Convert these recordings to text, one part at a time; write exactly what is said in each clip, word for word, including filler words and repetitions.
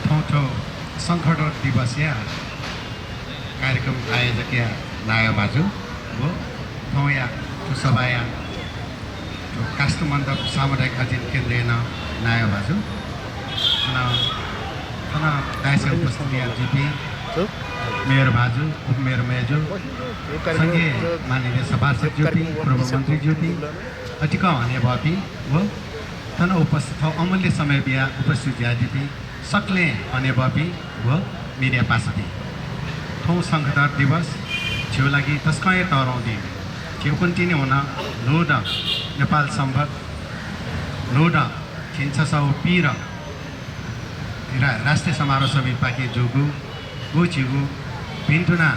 थौं थ्व शंखधर दिवसया कार्यक्रम आयोजकया नायः भाजु व थौंया थ्व सभाया थ्व काष्ठमण्डप सामुदायिक अध्ययन केन्द्रया नं नायः भाजु, थन, थन दाइसे उपस्थित यानाजुपिं मेयर भाजु, उपमेयर मय्जु, संघीय माननीय सभासद ज्यूपिं, पूर्व मन्त्री ज्यूपिं, अतिकं हनेबहःपिं व थन उपस्थित थौं अमूल्य समय बिया उपस्थित जुयादीपिं सकलें हनेबहःपिं व मिडिया पासापिं, थौं शंखधर दिवस झीगु लागि तसकं हे तःधंगु दिं। झीगु कुन्तिनि हुन न्हूदँ नेपाल संवत् न्हूदँ झिंछसः व पीदँ रा-, राष्ट्रिय समारोह समितिपाखें जूगु व झीगु भिन्तुना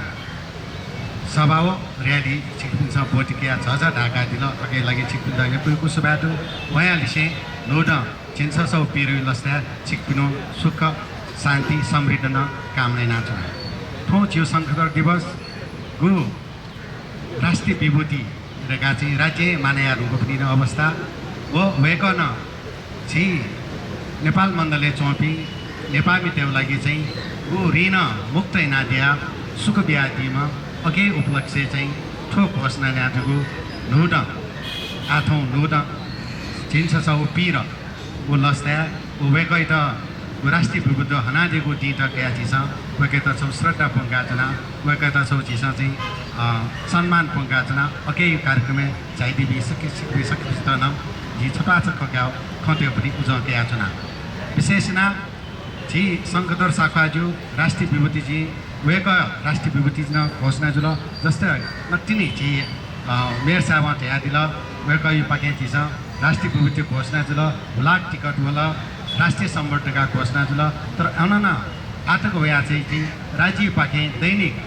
सभा व र्‍याली छिकपिन्सं ब्वति कयाः झःझः धायेकादिल। अकय् लागि छिकपिन्त यक्व यक्व सुभाय् दु। वयां लिसें न्हूदँ झिंछसः व पीदँया लसताय् छिकपिनिगु सुख, शान्ति, समृद्धि नं कामना यानाच्वना। थौं झीगु शंखधर दिवस गु राष्ट्रिय विभूति धकाः चाहिँ राज्यं मानय् याये धुंकूपिनि अवस्था व वय्कलं झी नेपाल मण्डलय् च्वंपिं नेपाःमितय्गु लागि चाहिँ गु ऋणं मुक्त यानादियाः सुख बियादीम्ह अकय् उपलक्ष्यय् चाहिँ थ्व घोषणा यानादीगु न्हूदँ, आः थौं न्हूदँ झिंछसः व पीदँ व लसताय् व वय्कःयात व राष्ट्रिय विभूति हनादीगु दिंत कयाः झीसं वय्कःयात छगू श्रद्धा प्वंकाच्वना, वय्कःयात छगू झीसं चाहिँ, अ, सम्मान प्वंकाच्वना। अकय् कार्यक्रमय् झायादीपिं सकसित, सकसित नं जिं छत्वाःचा ककाः खँ ल्हायेगु उजं कयाच्वना। विशेष यानाः झी शंखधर साख्वाःजु राष्ट्रिय विभूति जुइ, वय्कः राष्ट्रिय विभूति नं घोषणा जुल। जस्तै नकतिनि झी, अ, मेयर साहेबं धयादिल, वय्कःयापाखें झीसं राष्ट्रिय विभूति घोषणा जुल, हुलाक टिकट वल, राष्ट्रिय संवत् धकाः घोषणा जुल। तर अन नं आःतक वयाः चाहिँ झी राज्यपाखें दैनिक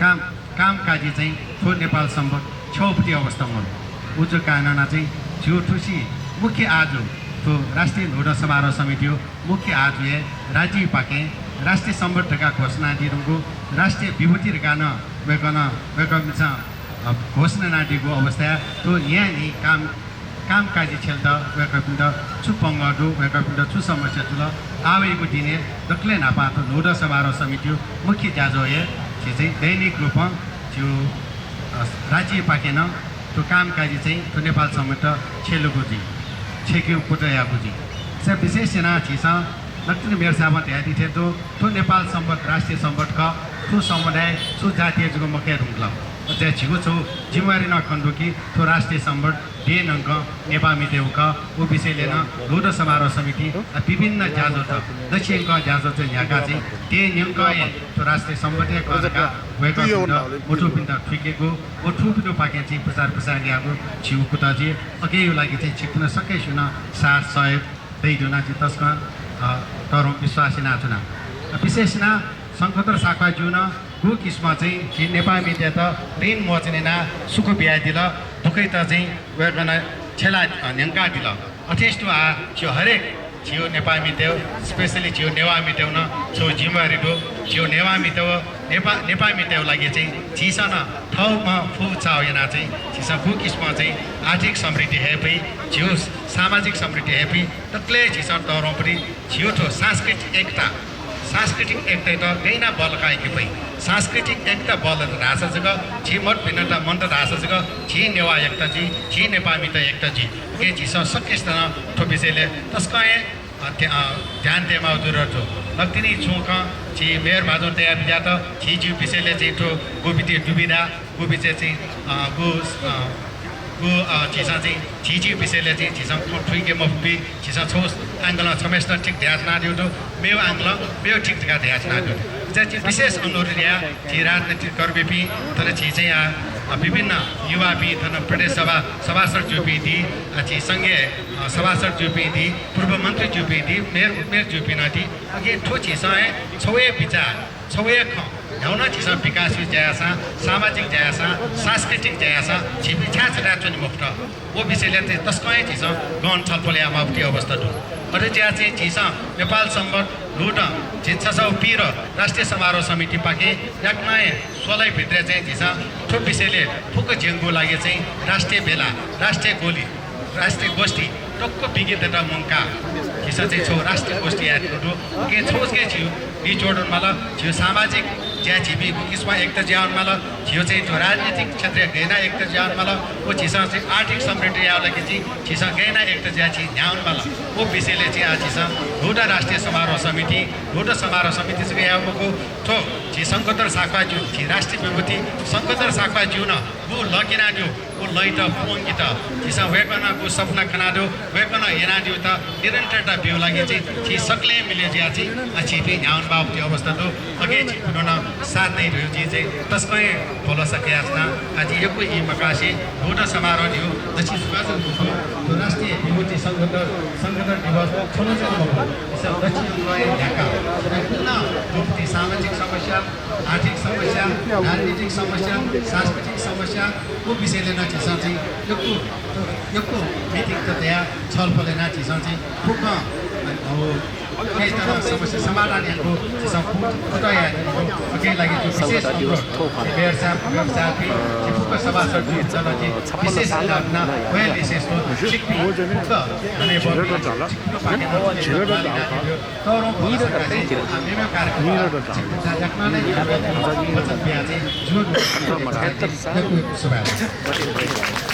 काम, कामकाजी चाहिँ थ्व नेपाल संवत् छ्यःगुपति अवस्था मरु। उजु कारणं चाहिँ झीगु थुसी मुख्य आजु थ्व राष्ट्रिय न्हूदँ समारोह समितिया मुख्य आजुय् राज्यपाखें राष्ट्रिय संवत् धकाः घोषणा यानादीधुंकूगु, राष्ट्रिय विभूति धकाः नं वय्कलं, वय्कःपिन्सं, अ, घोषणा यानादीगु अवस्थाय् थ्व न्हियान्हिं काम, कामकाजी छ्यलेत वय्कःपिन्त छु पंगः दु, वय्कःपिन्त छु समस्या जुल, आः वइगु दिनय् दकलय् न्हापां थ्व न्हूदँ समारोह समितिया मुख्य ज्याझ्वःय् झी चाहिँ दैनिक रूपं झीगु, अ, राज्यपाखें नं थ्व कामकाजी चाहिँ थ्व नेपाल संवत् छ्यलेगु जुइ, छ्यकेगु कुतः याःगु जुइ। अय्सा विशेष यानाः झीसं नकतिनि मेयर साहेबं धयादी थें थ्व, थ्व नेपाल संवत् राष्ट्रिय संवत् खः, थ्व समुदाय, थ्व जातीय जक मखये धुंकल। अथे झीगु छगू जिम्मेवारी नं खने दु कि थ्व राष्ट्रिय संवत् देय् न्यंकं नेपाःमितय्गु खः। व विषयलय् नं न्हूदँ समारोह समितिं, अ, विभिन्न ज्याझ्वःत, दच्छि यंकं ज्याझ्वःत न्ह्याकाः चाहिँ देय् न्यंकं हे थ्व राष्ट्रिय संवत् हे खः धकाः वय्कःपिन्त, मथूपिन्त थुइकेगु व थुपिनिपाखें चाहिँ प्रचार प्रसार यायेगु झीगु कुतः जुइ। अकय्या लागि चाहिँ छिकपिन्सं सकसिनं साथ सहयोग दइ धुन जिं तसकं, अ, तःधंगु विश्वास यानाच्वना। अ, विशेष यानाः शंखधर साख्वाःजुं नं गु किसिमं चाहिँ झी नेपाःमितय्त ऋण मोचन यानाः सुख बियादिल, दुःखयात चाहिँ वय्कलं छ्यला, अ, न्यंकादिल। अथेसां तुं आः झीगु हरेक झीगु नेपाःमितय्, specially झीगु नेवाःमितय्गु नं छगू जिम्मेवारी दु। झीगु नेवाःमितय्गु, नेपा-, नेपाःमितय्गु लागि चाहिँ झीसं नं थःम्हं फुचाःगु यानाः चाहिँ झीसं गु किसिमं चाहिँ आर्थिक समृद्धि हये फइ, झीगु सामाजिक समृद्धि हये फइ, दकलय् झीसं तःधंगुपति झीगु थ्व सांस्कृतिक एकता, सांस्कृतिक एकतायात गय् यानाः बल्लाका यंके फइ। सांस्कृतिक एकता बल्ल धाःसा जक, झी मतभिन्नता मन्त धाःसा जक झी नेवाः एकता जुइ, झी नेपाःमित एकता जुइ। उकिं झीसं सकसितं नं थ्व विषयलय् तसकं हे, अ, ध्य-, अ, ध्यान तयेमाःगु जरुरत दु। नकतिनि छुं खँ झी मेयर भाजुं तयाबिज्यात, झी झीगु विषयलय् चाहिँ थ्व गुपिं दुविधा, गु विषय चाहिँ, अ, गु, अ, गु, अ, झीसं चाहिँ झी झीगु विषयलय् चाहिँ झीसं खँ थुइके मफुपिं, झीसं छगू angle-ं छम्हय्सितं ठीक धयाच्वनादीगु दु, मेगु angle-ं मेगु ठीक धकाः धयाच्वनादीगु दु। अय्सा झी विशेष अनुरोध याये, झी राजनीतिक कर्मीपिं, थन झी चाहिँ आ, अ, विभिन्न युवापिं, थन प्रदेश सभा सभासद ज्यूपिं दी, अ, झी संघीय, अ, सभासद ज्यूपिं दी, पूर्व मन्त्री ज्यूपिं दी, मेयर उपमेयर ज्यूपिं नं दी। अकिं थ्व झीसं हे छगू हे बिचाः, छगू हे खँ, न्ह्यागु नं झीसं विकासया ज्या याःसां, सामाजिक ज्या याःसां, सांस्कृतिक ज्या याःसां झीपिं छाय् छथाय् च्वने मफुत? व विषयलय् चाहिँ तसकं हे झीसं गहन छलफल यायेमाःगु अवस्था दु। अथे जुयाः चाहिँ झीसं नेपाल संवत् न्हूदँ झिंछसः व पीदँ राष्ट्रिय समारोह समितिपाखें याकनं हे सोलय् भित्रय् चाहिँ झीसं थ्व विषयलय् फुक्क ज्यंगु लागि चाहिँ राष्ट्रिय भेला, राष्ट्रिय गोली, राष्ट्रिय गोष्ठी, यक्व विज्ञतायात मुंकाः झीसं चाहिँ छगू राष्ट्रिय गोष्ठी यायेधुंकूगु दु। उकिं छगू छगू झीगु निचोड वनेमाल, झीगु सामाजिक ज्या झीपिं गुकिसिमं एकता जुयाः वनेमाल, झीगु चाहिँ थ्व राजनीतिक क्षेत्रय् गय् यानाः एकता जुयाः वनेमाल, व झीसं चाहिँ आर्थिक समृद्धि यायेगु लागि चाहिँ झीसं गय् यानाः एकता जुयाः झी न्ह्याः वनेमाल। व विषयलय् चाहिँ आः झीसं न्हूदँ राष्ट्रिय समारोह समिति, न्हूदँ समारोह समिति जक याये मखु, थ्व झी शंखधर साख्वाः ज्यू, झी राष्ट्रिय विभूति शंखधर साख्वाः ज्यू नं व लँ क्यनादीगु, व लँयात पूवंकेत झीसं वय्कलं गु सपना खनादीगु, वय्कलं यानादीगुयात निरन्तरता बीगु लागि चाहिँ झी सकलें मिले जुयाः चाहिँ आः झीपिं न्ह्याः वनेमाःगु अवस्था दु। अले झीपिं नं साथ नइ धइगु जिं चाहिँ तसकं हे भलसा कयाच्वना। आः जिं यक्व ई मकासे न्हूदँ समारोह धइगु दच्छि सुभाय् जक मखु, थ्व राष्ट्रिय विभूति शंखधर, शंखधर दिवस थन जक मखु, झीसं दच्छि यंकं हे न्ह्याकाः थुलि नं गुगु सामाजिक समस्या, आर्थिक समस्या, राजनीतिक समस्या, सांस्कृतिक समस्या, व विषयलय् नं झीसं चाहिँ यक्व, यक्व मिटिङ तयाः छलफल यानाः झीसं चाहिँ फुक्कं, अ, समस्या समाधान यायेगु झीसं कुतः यायेगु। उकिया लागि चाहिँ विशेष अनुरोध मेयर साहब, मेयर साहब, झी फुक्क सभासद जुयाः चाहिँ विशेष अनुरोध याना, वय् विशेष अनुरोध, छिकपिं फुक्क हनेबहःपिं, छिकपिनि पाखें नं तःधंगु भलसा कयाः झी मेमेगु कार्यक्रम झीसं याकनं नं यायेगु वचन बियाः चाहिँ जिगु यक्व यक्व सुभाय्।